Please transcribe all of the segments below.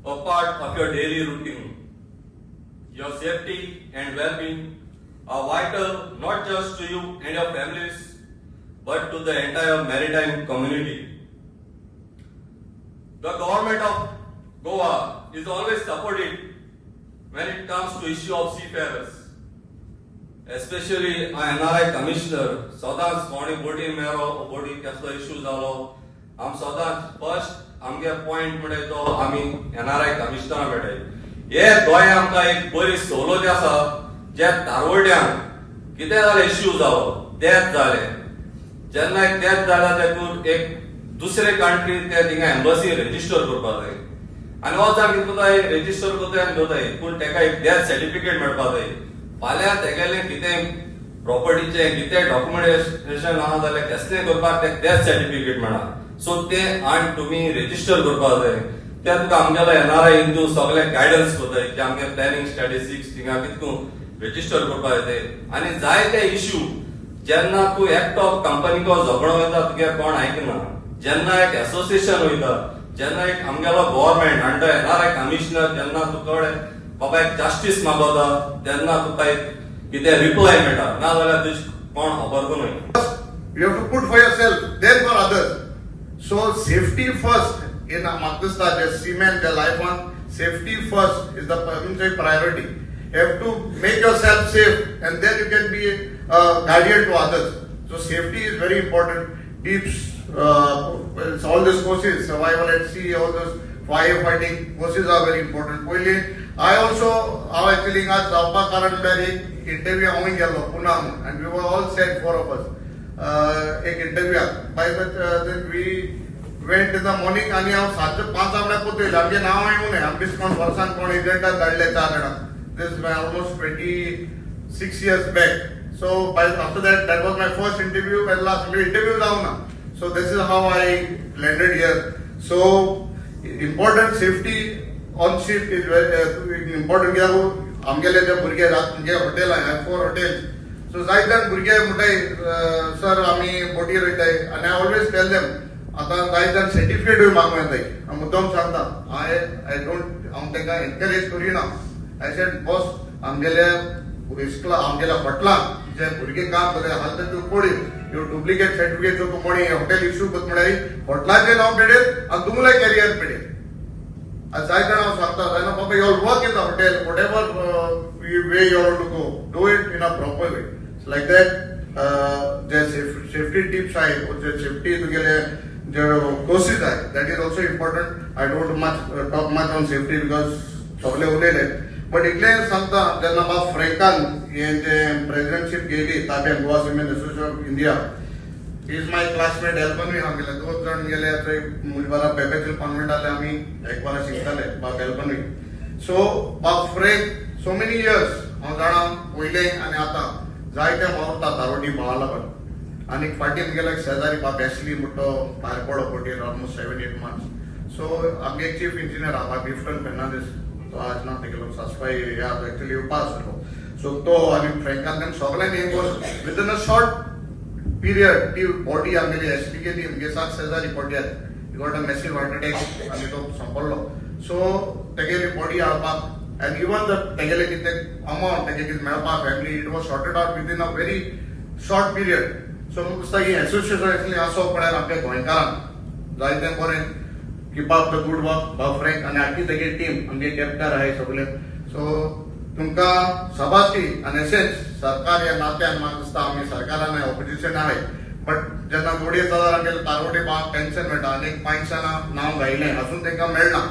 a part of your daily routine. Your safety and well-being are vital not just to you and your families, but to the entire maritime community. The government of Goa is always supportive when it comes to issue of seafarers. Especially NRI commissioner सदांच कोणी बोटी मेलो, बोटी कसलो issue जालो, आम सदांच first आमगे पॉयंट म्हणजे तो आमी एनआरआय कमिशनरा मेळटाय. हे गोंय आमकां एक बरी सवलत आसा, जे तारवड्यांक कितें जालें, इश्यू जालो, डेथ जाले, जेन्ना एक डेथ जाल्या तेतून एक दुसरे कंट्री ते थिंगा एम्बसी रेजिस्टर करपाक जाय आनी वच कितें करताय, रेजिस्टर करताय आनी दवरताय, पूण तेका एक डेथ सर्टिफिकेट मेळपाक जाय. फाल्यां तेगेलें कितें प्रॉपर्टीचें कितें डॉक्युमेंटेशन आहा जाल्यार कसलें करपाक तेका डेथ सर्टिफिकेट मेळना. सो तें आनी तुमी रेजिस्टर करपाक जाय. ते तुका आमगेलो एनआरआय हिंदू सगळे गायडन्स करताय की आमगे प्लॅनिंग स्टॅटिस्टिक्स थिंगा कितकून रेजिस्टर करपाक जाय. आनी जायते इश्यू जेन्ना तूं एकटो कंपनीको झगडो वयता, तुगे कोण आयकना. जेन्ना एक एसोसिएशन वयता, जेन्ना एक आमगेलो गव्हर्मेंट अंडर एनआरआय कमिशनर जेन्ना तुकडे बाबा एक जस्टीस मागवता, तेन्ना तुका एक कितें रिप्लाय मेळटा, ना जाल्यार तुजी कोण खबर न्हय. You have to put for yourself, then for others. So safety first in म्हाका दिसता जे seamen, their life on safety first is the priority. You have to make yourself safe and then you can be a guardian to others. So safety is very important. Deeps, all these courses, survival at sea, all those firefighting courses are very important. पयलीं I also, हांव actually हिंगा जावपाक कारण म्हळ्यार एक interview हांवूय गेल्लो पुना म्हूण and we were all set, four of us, एक इंटरव्यूआक. By then we went in the morning आनी हांव 7 ते 5 म्हळ्यार पोतयलें. आमचें नांव येवं न्हय, आमचे कोण वर्सान कोण एजंटान धाडले चार जाणां. This almost 26 years back. So by after that, that was my first interview and last interview जावना. So this is how I landed here. So important, safety on ship is very important, कित्याक आमगेले जे भुरगे आमगे hotel आहा, four hotel, so जायते जाण भुरगे म्हणटाय, सर, आमी बोटीर वयताय. आनी I always tell them, आतां जायते जाण सर्टिफिकेटूय मागूं येताय. हांव मुद्दम सांगता, I I don't, हांव तांकां एनकरेज करिना. I said, boss, आमगेल्या इस्कला, आमगेल्या हॉटेलांत जे भुरगे काम करता हाल ते तूं पळय, ह्यो डुप्लिकेट सर्टिफिकेट जो तूं कोणी हॉटेल इश्यू करता म्हळ्यार हॉटेलाचें नांव पेडेल आनी तुमले कॅरियर पेडेल. आज जायते जाण हांव सांगता, जायना बाबा, you work in the hotel, whatever way you to go, do it in a proper way, like that. J safety tips आहे, जे सेफ्टी तुगेले जे कोर्सीस आहे, that is also important. I don't much talk much on safety because सगळे उलयले, but इतलें सांगता, जेन्ना बाब फ्रेंकान हे जे प्रेसिडेंटशीप गेली ताब्यान Goa Seamen Association of India, is my classmate. एल्बनूय हांव गेले, दोन जाण गेले थंय मुजबारा पेपेचल कॉन्व्हेंट आले, आमी एक बारा शिकताले, बाब एल्बनूय. सो बाब फ्रेंक सो मेनी इयर्स हांव जाणा, पयले आनी आतां जायते वावुरता तारोटी भावा लागून. आनी फाटीं गेले शेजारी बाब एशली म्हणटो भायर पडो बोटीर ऑलमोस्ट 7-8 मंथ्स. सो आमगे चीफ इंजिनियर आहा बाब इफ्टन फेर्नांडीस, तो आज ना, तेगेलो सासपाय ह्या एक्चुअली येवपा आसलो. सो तो आनी फ्रेंकान तेम सगळ्यांनी विदीन अ शॉर्ट पिरियड ती बॉडी आमगेली एसपी गेली. आमगे सात शेजारी body got a massive heart attack आनी तो सोंपलो. सो तेगेली बॉडी हाडपाक आनी इवन the तेगेले कितें अमावंट तेगे कितें मेळपाक family, it was sorted out within a very short period. So म्हाका दिसता ही एसोसिएशन एक्चुअली आसप म्हळ्यार आमच्या गोंयकारांक जायतें बरें. Keep up the good work, बाब फ्रँक आनी आखी तेगे टीम, आमगे कॅप्टन आहाय सगळे. सो तुमकां शाबासकी. आनी अशेंच सरकार ह्या नात्यान म्हाका दिसता आमी सरकारान ऑपोजिशन आहाय, बट जेन्ना दोडये जाल्यार आमगे तारवडे भावांक पेन्शन मेळटा. आनी एक पांयशाना नांव घायलें, अजून तांकां मेळना.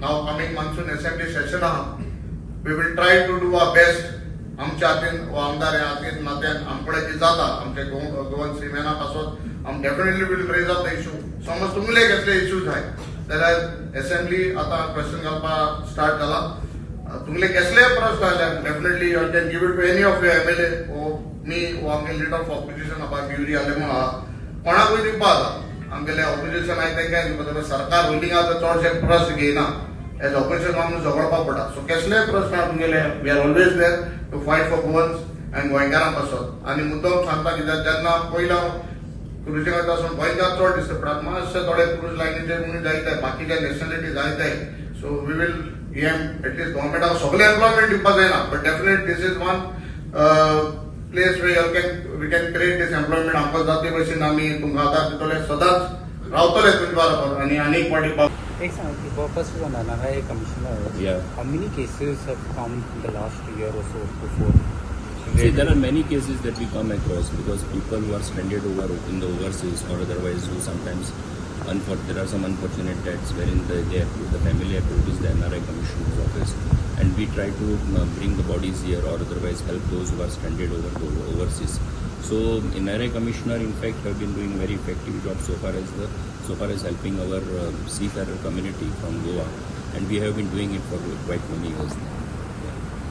Now coming monsoon assembly session आहा, we will try to do our best. आमच्या हातीन वा आमदार ह्या हातीन नात्यान आमकडे कितें जाता, आमचे गोवन सिमेना पासत आम definitely will raise up the issue. समज तुमले कसले इश्यूज आहाय जाल्यार असेंब्ली आतां क्वेश्चन घालपाक स्टार्ट जाला. तुमले कसले प्रश्न जाल्यार definitely you can give it to any of your MLA or me वो आमगे लिडर ऑफ ऑपोजिशन आहा ब्युरी आलेमो आहा, कोणाकूय दिवपा जाता. आमगेले ऑपोजिशन आहाय तेंकां दिवपा. सरकार रुलिंग आहा तर चडशे प्रश्न घेयना, एज ऑपोजिशन आमकां झगडपाक पडटा. सो कसलेय प्रश्न आहा तुमगेले, we are always there to fight for Goans आनी गोंयकारां पासत. आनी मुद्दम सांगता, कित्याक जेन्ना पयलो क्रुजींग वता आसून गोंयकार चड दिसता, पण मातशे थोडे क्रूज लायनीचे म्हणून जायते बाकीचे नॅशनलिटी जायते. So we will हे एटलिस्ट गव्हर्मेंटाक सगळे एम्प्लॉयमेंट दिवपाक जायना, but definite this is one place where can we can create this employment. आमकां जाते भशेन आमी तुमकां आदार दितले, सदांच रावतले तुमच्या बरोबर आनी आनीक फावटी एक सांग की first on NRI commissioner. Yeah. How many cases have come in the last year or so before? See, there are many cases that we come across because people who are stranded over in the overseas or otherwise who sometimes there are some unfortunate deaths wherein the family approaches the NRI commissioner's office, and we try to bring the bodies here or otherwise help those who are stranded over the overseas. So NRI commissioner in fact have been doing very effective job so far as helping our seafarer community from Goa, and we have been doing it for quite many years now.